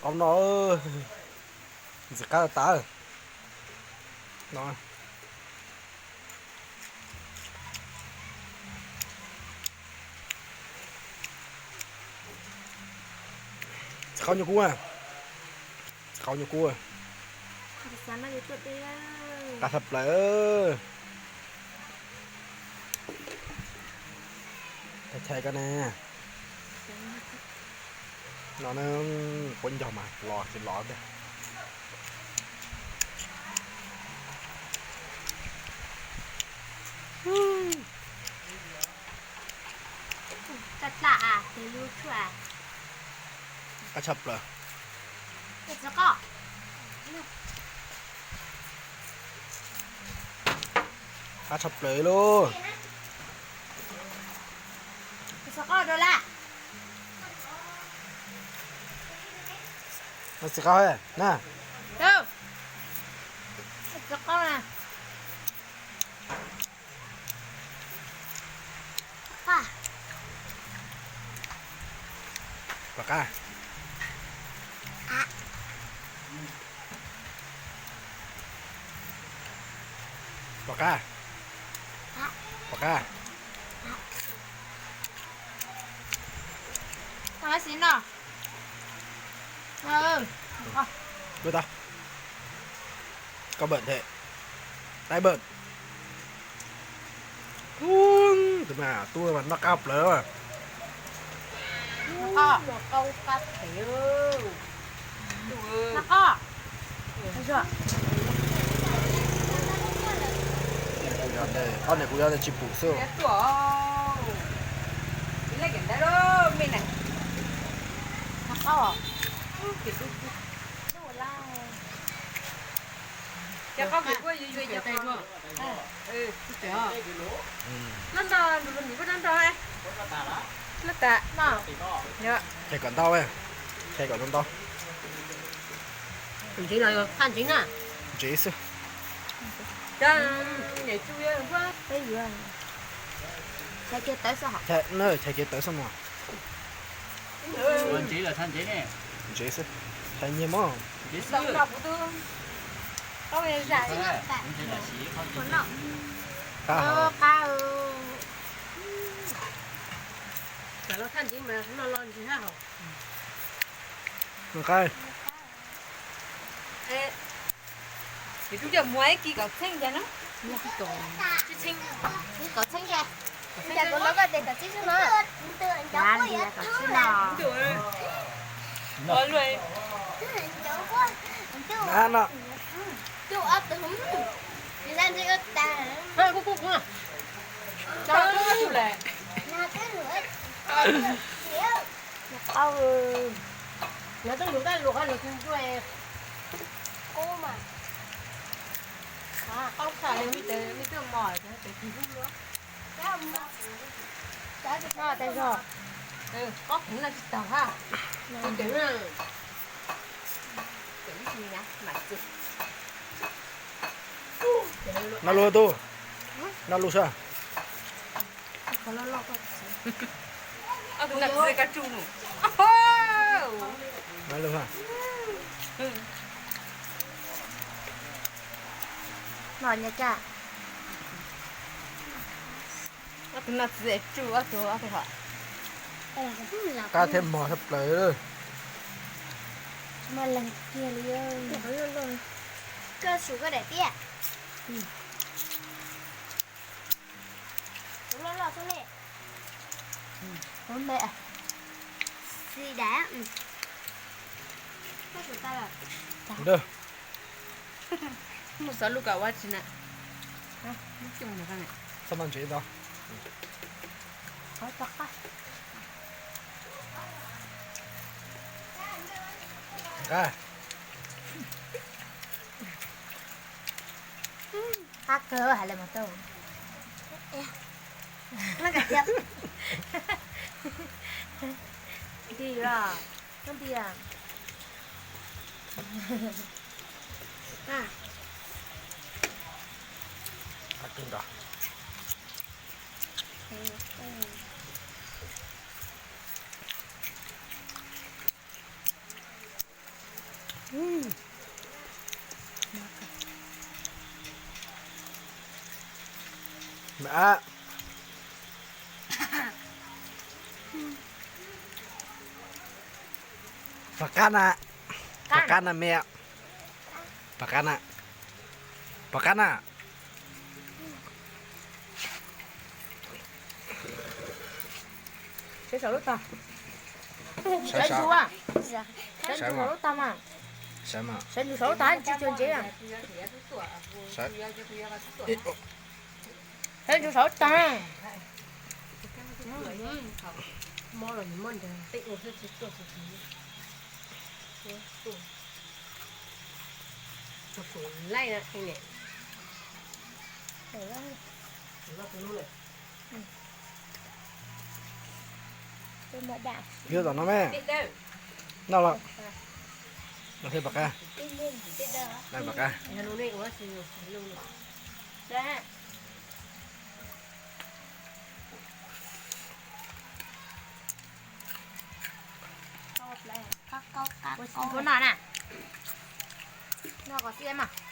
Qaub no, ntxim qab tas no. Txiv qaub nyuag kub, txiv qaub nyuag kub. Qab tshaj plaws. Tag chaw ko ne. No na, quab ncaug mas los tsis los tiag. Qab tshaj plaws. Qab tshaj plaws lauj. No txiv qaub na. Pom qab. Pom qab. Pom qab. Xi no. Tus mas noj qab plaws. Ob niam kuv yog tsis pum xwb. Chaws kom ntau, chaws kom ntau. Ntsev los thaj ntsev na? Ntsev xwb. Chaws kev tawv xwb mog. Ntsev xwb, chaws nyiag mog. Qab. Nqaij. Tus coj muag ib kis kom txheej ntag na. Kom txheej ntag. Ntawm kuv no koj tias kom tsib xwb no. Kom tsib no. Kuv ob tug. Kuv kuv kuv. Qaub, nov twb luv taj luam qhov luag tsis ntsuag. Qaub mas, qaub tshaj li, me twb mos, tes tis ub luaj. Qaub kuv no tsis taug ha. Noj lus tub, noj lus sab. Noj lus ha. Noj nyob cas? Ob tug no txiv tsuj ob tug, ob tug ho. Qab thiab mos tshaj plaws. Mos leeg kiag li. Koj su koj daim tiab. Tus loj loj xwb ne. Tus me, xi dam. Koj su tas lawm. Mus xov lub kom ua tsis na. Txhob maj ntsev ntau. Qab kawg hais li mas tau. Nti los, koj nti los. Pom qab na, pom qab na me, pom qab na, pom qab na. Sawv saum lub tog. Sawv saum lub tog mas. Sawv ntsus saum lub tog tsis tsuag ntsev. Sawv ntsus saum lub tog. Yuav tom no me. Noj los. Los thiab pom qab. Pom qab. Ua no na. No kom xiab mas.